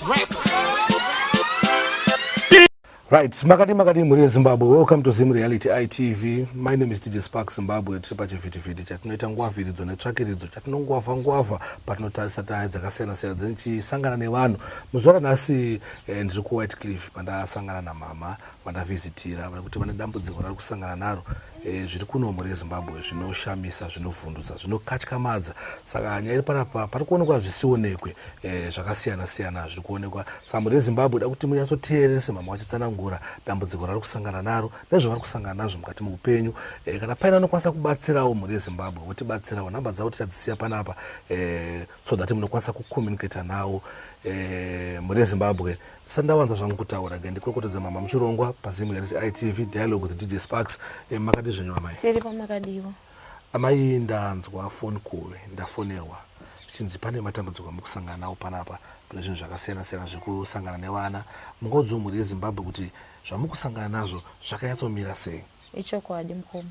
Sparks Records. Right, makadi makadi mhuri yeZimbabwe, welcome to Zim Reality ITV. My name is DJ Sparks Zimbabwe. Tiri pachivhitivhiti chatinoita ngwavhiridzo netsvakiridzo chatinongwavha ngwavha patinotarisa nyaya dzakasiyana siyana dzinichisangana nevanhu. Muzuva ranhasi ndiri kuWhite Cliff pandasangana namama vandavhizitira kuti vane dambudziko rari kusangana naro. Zviri kuno mhuri yeZimbabwe zvinoshamisa, zvinovhundutsa, zvinokatyamadza. Saka nyaya iri panapa pari kuonekwa zvisionekwe zvakasiyana siyana zviri kuonekwa. Saka mhuri yeZimbabwe, da kuti munyatsoteerese mama vachitsanangura dambudziko rari kusangana naro nezvavari kusangana nazvo mukati meupenyu. Kana paine anokwanisa kubatsirawo mhuri yeZimbabwe, votibatsirawo. Nhamba dzavo tichadzisiya panapa so that munokwanisa kucommunicata navo. Mhuri yeZimbabwe, sandawanza zvangu kutaura, ge ndikurokotedza mama muchirongwa paZim Reality ITV, Dialogue with DJ Sparks. Makadi zvenyu amai? Tiri pamakadiwa. Amai, ndanzwa phone call, ndafonerwa zvichinzi pane matambudziko amukusangana nawo panapa, pane zvinhu zvakasiyana siyana zviri kusangana nevana. Mungaudzawo mhuri yeZimbabwe kuti zvamukusangana nazvo zvakanyatsomira sei? Ichokwadi mukoma.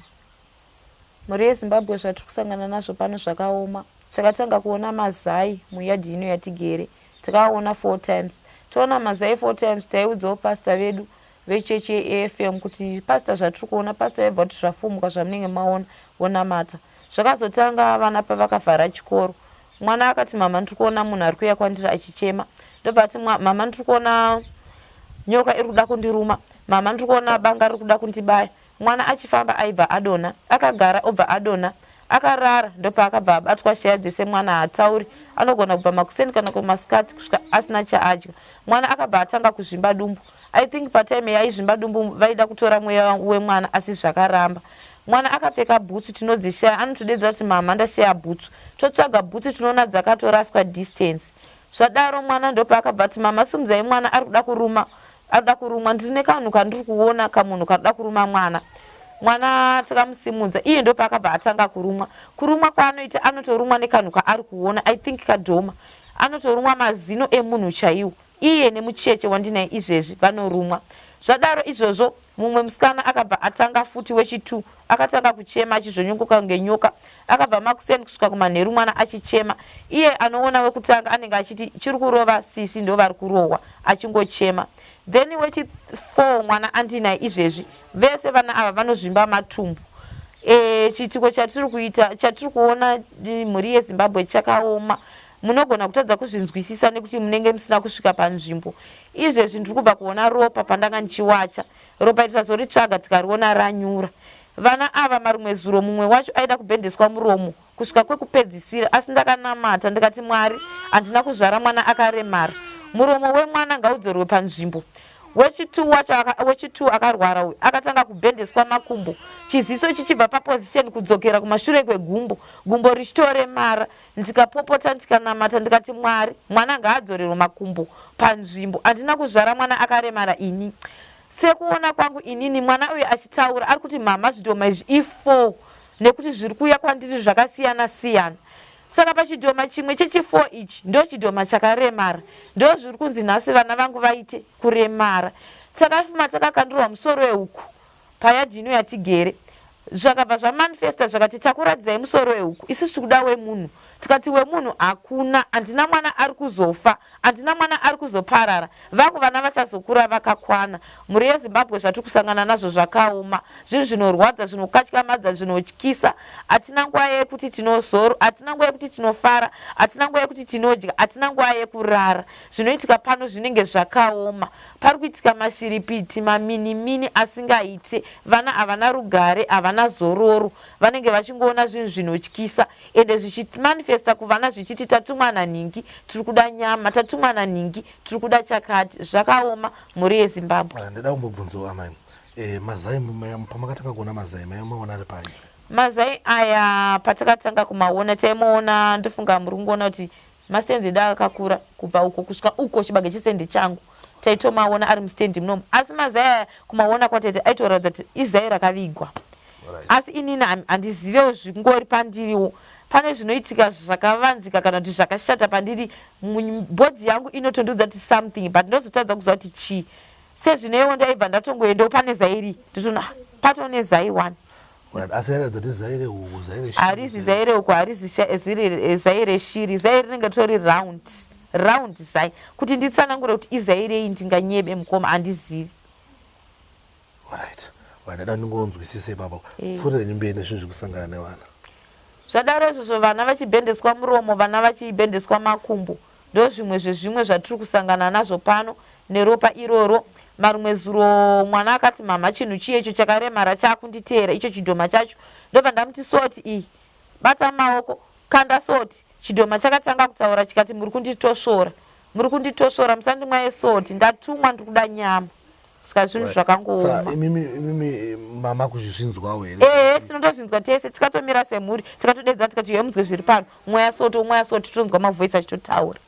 Mhuri yeZimbabwe, zvatiri kusangana nazvo pano zvakaoma. Takatanga kuona mazai muyadhi ino yatigere, takaona four times. Toona mazai four times, taiudzawo pasta vedu vechechi yeAFM kuti, "Pasta, zvatiri kuona." Pasta vaibva kuti, "Zvafumuka zvamunenge maona." Vonamata. Zvakazotanga vana pavakavhara chikoro. Mwana akati, "Mama, ndiri kuona munhu ari kuuya kwandiri achichema." Ndobva ati, "Mama, ndiri kuona nyoka iri kuda kundiruma. Mama, ndiri kuona banga riri kuda kundibaya." Mwana achifamba aibva adonha, akagara obva adonha, akarara ndopaakabva abatwa shaya dzese. Mwana haatauri, anogona kubva makuseni kana kumasikati kusvika asina chaadya. Mwana akabva atanga kuzvimba dumbu. I think patime yaizvimba dumbu vaida kutora mweya wemwana, asi zvakaramba. Mwana akapfeka bhutsu, tinodzishaya. Anotodedza kuti, "Mama, ndashaya bhutsu." Totsvaga bhutsu, tinoona dzakatoraswa distance. Zvadaro mwana ndopaakabva ati, "Mama, simudzai mwana, ari kuda kuruma, ari kuda kurumwa. Ndine kanhu kandiri kuona, kamunhu karikuda kuruma mwana." Mwana takamusimudza, iye ndopaakabva atanga kurumwa. Kurumwa kwaanoita, anotorumwa nekanhu kaari kuona, I think kadhoma. Anotorumwa mazino emunhu chaiwo. Iye nemucheche wandinaye izvezvi vanorumwa. Zvadaro izvozvo, mumwe musikana akabva atanga futi, wechi2, akatanga kuchema achizvonyongoka ngenyoka. Akabva makuseni kusvika kumanheru mwana achichema. Iye anoona wekutanga anenge achiti chiri kurova sisi, ndo vari kurohwa, achingochema. Then wechi4, mwana andinaye izvezvi, vese vana ava vanozvimba matumbu. Chiitiko chatiri kuita, chatiri kuona, mhuri yeZimbabwe, chakaoma. Munogona kutadza kuzvinzwisisa nekuti munenge musina kusvika panzvimbo. Izvezvi ndiri kubva kuona ropa pandanga ndichiwacha. Ropa iri tazoritsvaga, tikariona ranyura. Vana ava, marumwe zuro mumwe wacho aida kubhendeswa muromo kusvika kwekupedzisira, asi ndakanamata ndikati, "Mwari, handina kuzvara mwana akaremara. Muromo wemwana ngaudzorwe panzvimbo." Wechi2 wacho, wechi2 akarwara uyu, akatanga kubhendeswa makumbo, chiziso chichibva paposition kudzokera kumashure kwegumbo, gumbo richitoremara. Ndikapopota, ndikanamata, ndikati, "Mwari, mwana ngaadzorerwe makumbo panzvimbo. Handina kuzvara mwana akaremara ini." Sekuona kwangu inini, mwana uyu achitaura ari kuti, "Mama, zvidhoma izvi i4 nekuti zviri kuuya kwandiri zvakasiyana siyana." Saka pachidhoma chimwe chechi4 ichi ndo chidhoma chakaremara, ndo zviri kunzi nhasi vana vangu vaite kuremara. Takafuma takakandirwa musoro wehuku payadhi ino yatigere. Zvakabva zvamanifesta, zvakati, "Takuratidzai musoro wehuku, isusu kuda wemunhu." Tikati, "Wemunhu hakuna. Handina mwana ari kuzofa, handina mwana ari kuzoparara. Vangu vana vachazokura vakakwana." Mhuri yeZimbabwe, zvatiri kusangana nazvo zvakaoma, zvinhu zvinorwadza, zvinokatyamadza, zvinotyisa. Hatina nguva yekuti tinozoro, hatina nguva yekuti tinofara, hatina nguva yekuti tinodya, hatina nguva yekurara. Zvinoitika pano zvinenge zvakaoma. Pari kuitika mashiripiti, maminimini asingaite. Vana havana rugare, havana zororo, vanenge vachingoona zvinhu zvinotyisa, ende zvichimanifesta kuvana zvichiti, "Tatumwa nanhingi, tiri kuda nyama. Tatumwa nanhingi, tiri kuda chakati." Zvakaoma, mhuri yeZimbabwe. Ah, ndida kumbobvunzawo amai. Mazai pamakatanga kuona mazai, maimaona ari pai? Mazai aya patakatanga kumaona, taimaona, ndofunga muri kungoona kuti mastenzi edu akakura kubva uko kusvika uko, chibage chesende changu. Taitomaona ari mustendi munomu, asi mazai aya kumaona kwataita aitoratidza kuti izai rakavigwa. Asi inini handizivewo zvingori pandiriwo. Pane zvinoitika zvakavanzika kana kuti zvakashata pandiri, body yangu inotondiudza kuti something, but ndozotadza kuziva kuti chii. Sezvineiwo ndaibva ndatongoendawo pane zai rii, nditoona, "Ah, patoo nezai one." Right, asi airatidza kuti zai rehuku, zai reshiri? Harizi zai rehuku, harizi zai reshiri. Zai rinenge tori round. Round zai. Kuti nditsanangure kuti izai rei ndinganyebe mukoma, handizivi. Right, ndada ndingonzwisisa ipapo. Pfuurira mberi nezvinhu zvekusangana nevana. Zvadaro izvozvo, vana vachibhendeswa muromo, vana vachibhendeswa makumbo, ndo zvimwe zvezvimwe zvatiri kusangana nazvo pano neropa iroro. Marumwe zuro mwana akati, "Mama, chinhu chiyecho chakaremara chaakunditeera, icho chidhoma chacho." Ndobva ndamuti, "Soti iyi, bata maoko, kanda soti." Chidhoma chakatanga kutaura chikati, "Muri kunditosvora, muri kunditosvora, musandimwaye soti, ndatumwa, ndiri kuda nyama." Saka zvinhu zvakangooma. Imimi mama kuzvizvinzwawo here? Ehe, tinotozvinzwa tese, tikatomira semhuri, tikatodedza, tikati, "Yomudzwe zviri pano, mweya soto, mweya soto." Tonzwa mavoice achitotaura.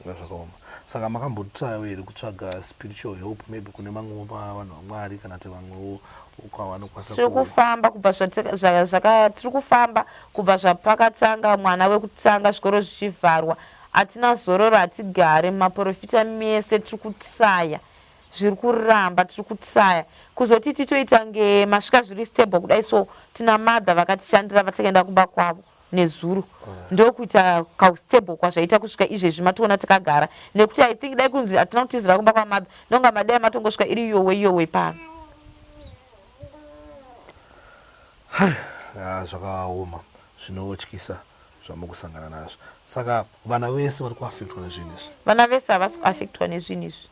Zvakaoma. Saka makambotrayawo here kutsvaga spiritual help, maybe kune mamwe vanhu vaMwari kana kuti vamwewo kwavanokwanisa? Tiri kufamba kubva tiri kufamba kubva zvapakatanga mwana wekutanga zvikoro zvichivharwa. Hatina zororo, hatigare. Mumaprofita mese tiri kutraya, zviri kuramba. Tiri kutraya kuzoti titoita nge masvika zviri stable kudai. So tina madha vakatishandira, vatakaenda kumba kwavo nezuro, ndokuita kaustable kwazvaita kusvika izvezvi mationa takagara. Nekuti I think dai kunzi hatina kutizira kumba kwamadha, ndonga madai matongosvika iri yowe yowe pano. Zvakaoma, zvinotyisa zvamukusangana nazvo. Saka vana vese vari kuafektwa nezvinhu izvi? Vana vese havasi kuafektwa nezvinhu izvi.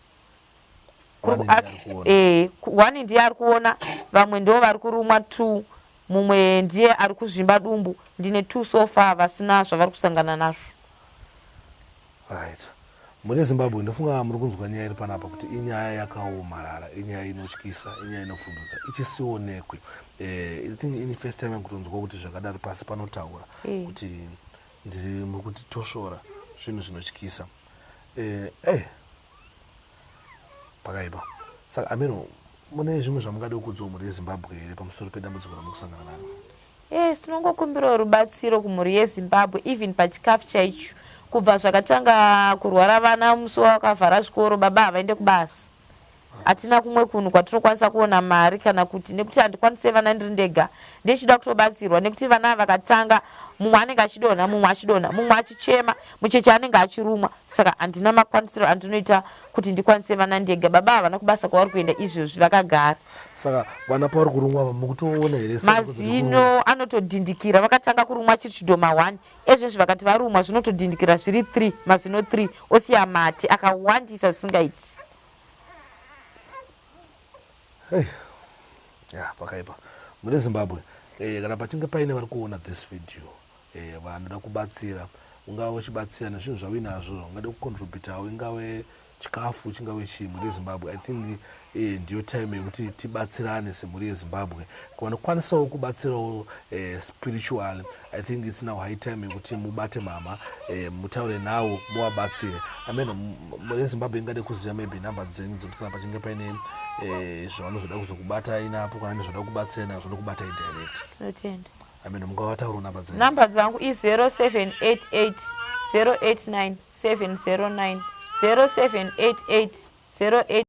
One ndiye ari kuona. One ndiye ari kuona, vamwe ndo vari kurumwa two, mumwe ndiye ari kuzvimba dumbu. Ndine two so far vasina zvavari kusangana nazvo. Right, mune Zimbabwe, ndofunga muri kunzwa nyaya iri panapa kuti inyaya yakaomarara, inyaya inotyisa, inyaya inovhundutsa, ichisionekwe. I think ini first time kutonzwa kuti zvakadaro pasi panotaura kuti ndiri muri kutitosvora zvinhu zvinotyisa. Pakaipa. Saka ameno, mune zvimwe zvamungade kudzawo mhuri yeZimbabwe here pamusoro pedambudziko ramukusangana naro? Yes, tinongokumbirawo rubatsiro kumhuri yeZimbabwe, even pachikafu chaicho. Kubva zvakatanga kurwara vana musi wakavhara zvikoro, baba havaende kubasa. Hatina kumwe kunhu kwatinokwanisa kuona mari kana kuti, nekuti handikwanise vana ndiri ndega. Ndechida kutobatsirwa, nekuti vana vakatanga, mumwe anenge achidonha, mumwe achidonha, mumwe achichema, mucheche anenge achirumwa. Saka handina makwanisiro andinoita kuti ndikwanise vana ndega. Baba havana kubasa kwavari kuenda izvozvi, vakagara. Saka vana pavari kurumwa mukutoona here? Mazino anotodhindikira. Vakatanga kurumwa chiri chidhoma 1. Ezvezvi vakati varumwa, zvinotodhindikira zviri 3, mazino 3 osiya mate akawandisa zvisingaiti. Ya, pakaipa mune Zimbabwe. Kana pachinge paine vari kuona this video, vanoda kubatsira, ungave uchibatsira nezvinhu zvauinazvo, ungade kucontributawo, ingave chikafu, chingave chii, mhuri yeZimbabwe, I think ndiyo time yekuti tibatsirane semhuri yeZimbabwe. Vanokwanisawo kubatsirawo spiritually, I think it's now high time yekuti mubate mama, mutaure navo, muvabatsire. Amen. Mhuri yeZimbabwe ingade kuziva maybe nhamba dzenyu dzekuti kana pachinge paine zvavanozoda kuzokubatai napo, kana nezvoda kubatsira nazvo, nokubatai direct. Tinotenda. Amen. Mungavataurawo nhamba dzenyu. Namba dzangu i0788 089 709, 0788 08.